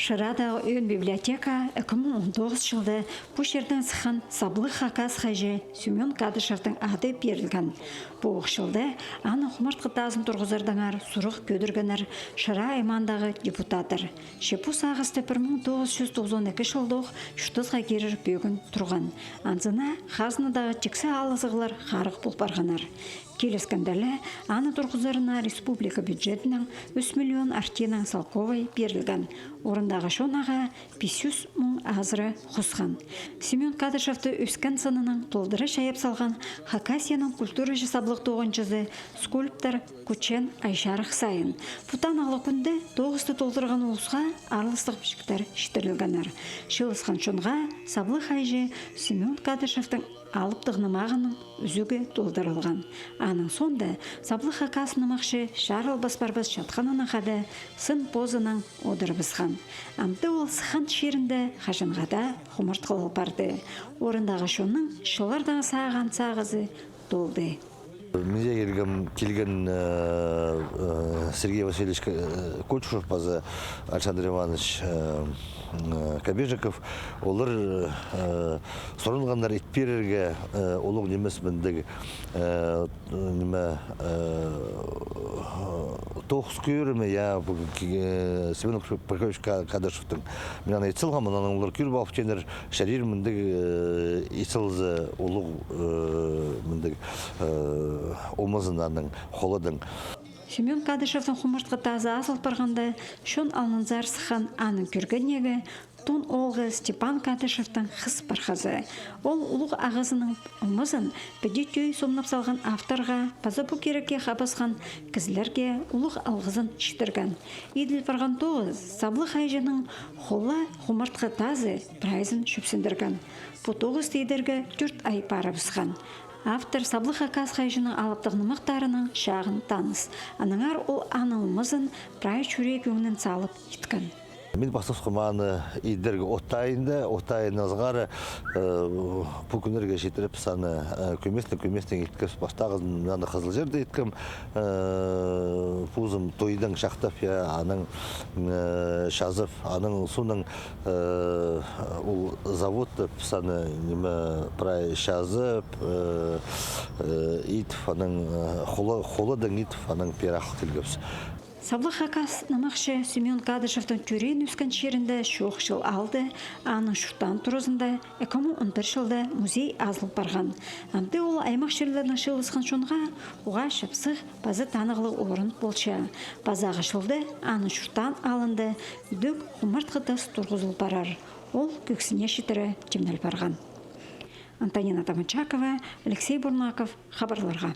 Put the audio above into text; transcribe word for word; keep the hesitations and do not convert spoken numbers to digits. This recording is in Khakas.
Шырадағы ӧӧн библиотека ікі муң он тоғызынҷы чылда пу чирдең сыххан саблығ хакас хайҷы Семён Кадышевтің ады пирілген. Пу ох чылда аның хумартхы тазын турғызардаңар сурығ кӧдіргеннер Шыра аймаандағы депутаттар. Че пу сағысты пір муң тоғыс чӱс тоғызон ікі чылдох чуртазға кирер пӧгін турған. Анзына хазнадағы тиксі алызығлар харығ пол парғаннар. Киліскенде ле, аны турғызарына республика бюджетінең ӱс миллион артинаң салковай пирілген. Орындағы чон ағаа пис чӱс муң азыра хосхан. Семён Кадышевті ӧскен сынының толдыра чайап салған Хакасияның культураҷы саблығ тоғынҷызы, скульптор Кучен Айчарых Сайын. Пу танығлығ кӱнде тоғысты толдырған улусха аарластығ пічіктер читірілгеннер. Чыылысхан чонға саблығ хайҷы Семён Кадышевтің алыптығ нымағының ӱзӱгі толдырылған. Аның соонда саблығ хакас нымахчы чарылбас-парбас чатханына хада сын позынаң одырыбысхан. Амды ол сыххан чирінде хаҷанға даа хумартхылал парды. Орындағы чонның чыллардаң сағынған сағызы толды. Мин дее килгем, килген, э, э, Сергей Васильевич Ко-, э, Кочушев паза Александр Иванович, э, э, Кобежиков, олар, э, сурынғаннар ит пирерге, э, улуғ нимес мындағ, э, ниме, э, тоғыс кӧрімі, я, пу ки-, э, Семён Прокопьевич Ка-, Кадышевтің. Мин аны ит салғам, анаң олар кӧріп алып тееннер, чарир мындағ, э, ит салза улуғ, э, мындағ, э, омазын аның, холадаң. Семён Кадышевтің хумартхы тазы азыл парғанда, чон алнынзар сыххан аның кӧргенегі Тун оолғы Степан Кадышевтің хыс пархазы. Ол улуғ ағазының омазын піди тӧӧй сомнап салған авторға паза пу кирекке хабысхан кізілерге улуғ алғызын читірген. Иділ парған тоғыс саблығ хайҷының хола хумартхы тазы прайзын чӧпсіндірген. Пу тоғысты идерге тӧрт ай парыбысхан. Автор саблығ хакас хайҷының алыптығ нымахтарынаң чағын таныс. Аннаңар ол аның омазын прай чӱрек ӧңнең салып иткен. Мин пастапхам аны идерге от айында, от айынаң азғары, э, пу кӱннерге читіріп, аны, э, кӧместең, кӧместең иткем, пастағызын аны Хызылчарда иткем, э, позым тойдаң чахтап, я, анаң, э, чазап, анаң соонаң, э, ол заводта аны, ниме, прай чазап, э, э, итіп, анаң, э, хола-, холадаң итіп, анаң пеер ағыл килгебіс. Саблығ хакас нымахчы Семён Кадышевтің тӧреен-ӧскен чирінде чоох чыл алды, аның чуртаан туразында ікі муң он пір чылда музей азыл парған. Амды ол аймах чирлернең чыылысхан чонға уғаа чапсых паза танығлығ орын полча. Пазағы чылда аның чуртаан аалында ідӧк хумартхы тас турғызыл парар. Ол кӧксіне читіре тимнел парған. Антонина Таманчакова, Алексей Бурнаков, хабарларға.